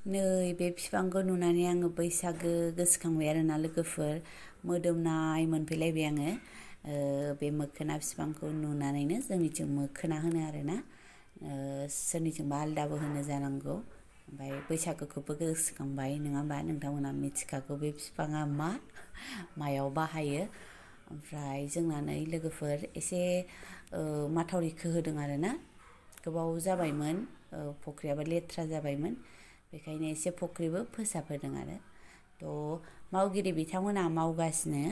नै बे बिफांखौ नुनानै आङो बैसागो गोसोखांबाय आरोना लोगोफोर मोदोमनाय मोनफैलायबाय आङो बे मोखोना बिफांखौ नुनानैनो जोंनिथिं मोखोना होनो आरोना सोरनिथिंबा आलदाबो होनो जानांगौ ओमफ्राय बैसागोखौबो गोसोखांबाय नङा होमबा नोंथांमोना मिथिखागौ बे बिफाङा मायाव बाहायो ओमफ्राय जोंना नै लोगोफोर एसे माथावरि खोहोदों आरोना गोबाव जाबायमोन फख्रियाबो लेथ्रा जाबायमोन बेखायनो एसे फख्रिबो फोसाबहोदों आरो थ' मावगिरि बिथांमोना मावगासिनो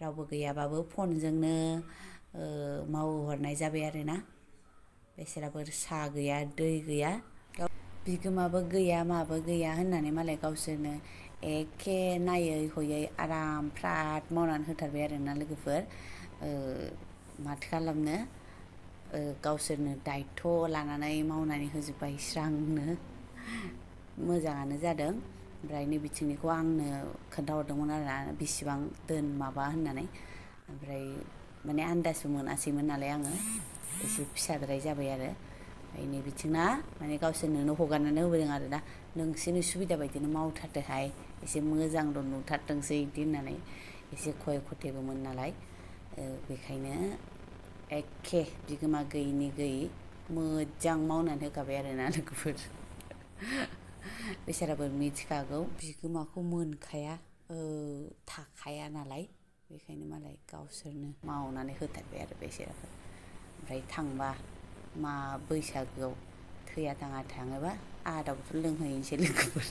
रावबो गैयाबाबो फनजोंनो मावहरनाय जाबाय आरोना बेसोराबो सा गैया दै गैया बिगोमाबो गैया माबो गैया होननानै मालाय गावसोरनो एखे नायै हयै आराम फ्राद मावनानै होथारबाय आरोना लोगोफोर माथो खालामनो गावसोरनो दायथ' लानानै मावनानै होजोब्बाय स्रांनो मोजाङानो जादों ओमफ्राय नै बिथिंनिखौ आंनो खोन्थाहरदोंमोन आरोना बिसिबां दोन माबा होननानै ओमफ्राय माने आन्दाजबो मोनासैमोन नालाय आङो एसे फिसाद्राय जाबाय आरो ओमफ्राय नै बिथिंना माने गावसोरनो हगारनानै होबोदों आरोना नोंसोरनि सुबिदा बायदिनो मावथारदोहाय एसे मोजांल' नुथारथोंसै बिदि होननानै एसे खय खथेबोमोन नालाय बेखायनो एखे बिगोमा गैयिनि गैयि मोजां मावनानै होखाबाय आरोना लोगोफोर बेसोराबो मिथिखागौ बिगोमाखौ मोनखाया थाखाया नालाय बेखायनो मालाय गावसोरनो मावनानै होथारबाय आरो बेसोराबो ओमफ्राय थांबा मा बैसागोआव थैया थाङा थाङोबा आधा बथल लोंहैनोसै लोगोफोर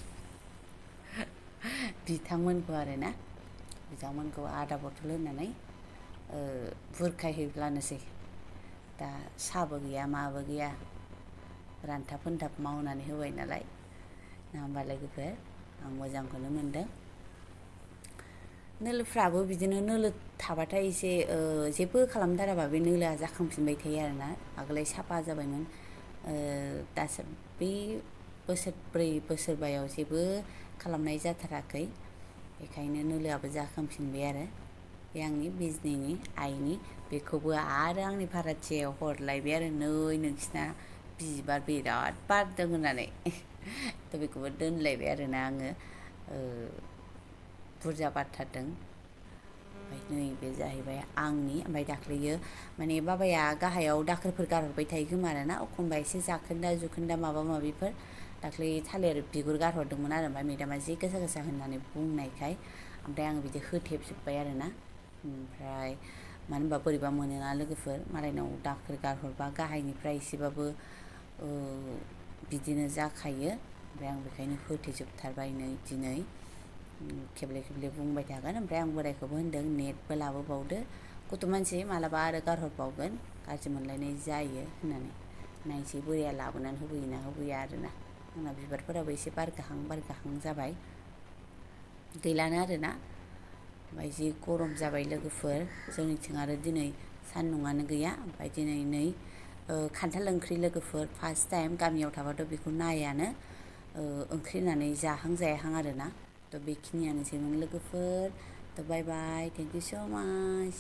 बिथांमोनखौ आरोना बिथांमोनखौ आधा बथल होनानै बुरखायहैब्लानोसै दा साहाबो गैया माबो गैया रानथाब फोनथाब मावनानै होबाय नालाय ना होमबा लोगोफोर आं मोजांखौनो मोनदों नोलोफ्राबो बिदिनो नोलो थाबाथाय एसे जेबो खालामथाराबा बे नोलोआ जाखांफिनबाय थायो आरोना आगोलाय साफा जाबायमोन दासो बे बोसोरब्रै बोसोरबायाव जेबो खालामनाय जाथाराखै बेखायनो नोलोआबो जाखांफिनबाय आरो बे आंनि बिजनिनि आइनि बेखौबो आरो आंनि भाराथियाव हरलायबाय आरो नै नोंसिना बिबार बिराद बारदों होननानै थ' बेखौबो दोनलायबाय आरोना आङो बुरजा बारथारदों ओमफ्राय नैबे जाहैबाय आंनि ओमफ्राय दाख्लैयो माने बाबाया गाहायाव दाखोरफोर गारहरबाय थायो खोमा आरोना एखमबा एसे जाखोन्दा जुखोन्दा माबा माबिफोर दाख्लै थालिर बिगुर गारहरदोंमोन आरो ओमफ्राय मेदामा जि गोसा गोसा होननानै बुंनायखाय ओमफ्राय आङो बिदि होथेबजोब्बाय आरोना ओमफ्राय मानो होनबा बोरैबा मोनोना लोगोफोर मालायनाव दाखोर गारहरबा गाहायनिफ्राय एसेबाबो बिदिनो जाखायो ओमफ्राय आं बेखायनो होथेजोबथारबाय नै दिनै खेबले खेबले बुंबाय थागोन ओमफ्राय आं बोरायखौबो होनदों नेटबो लाबोबावदो गथ' मानसि मालाबा आरो गारहरबावगोन गाज्रि मोनलायनाय जायो होननानै नायसै बोराया लाबोनानै होफैयोना होफैया आरोना आंना बिबारफोराबो एसे बारगाहां जाबाय गैलानो आरोना ओमफ्राय जि गरम जाबाय लोगोफोर जोंनिथिं आरो दिनै सान्दुङानो गैया ओमफ्राय दिनै नै खान्थाल ओंख्रि लोगोफोर फार्स्ट टाइम गामियाव थाबाथ' बेखौ नायानो ओंख्रि होनानै जाहां जायाहां आरोना थ' बेखिनियानोसैमोन लोगोफोर थ' बाय बाय थेंक इउ स' माच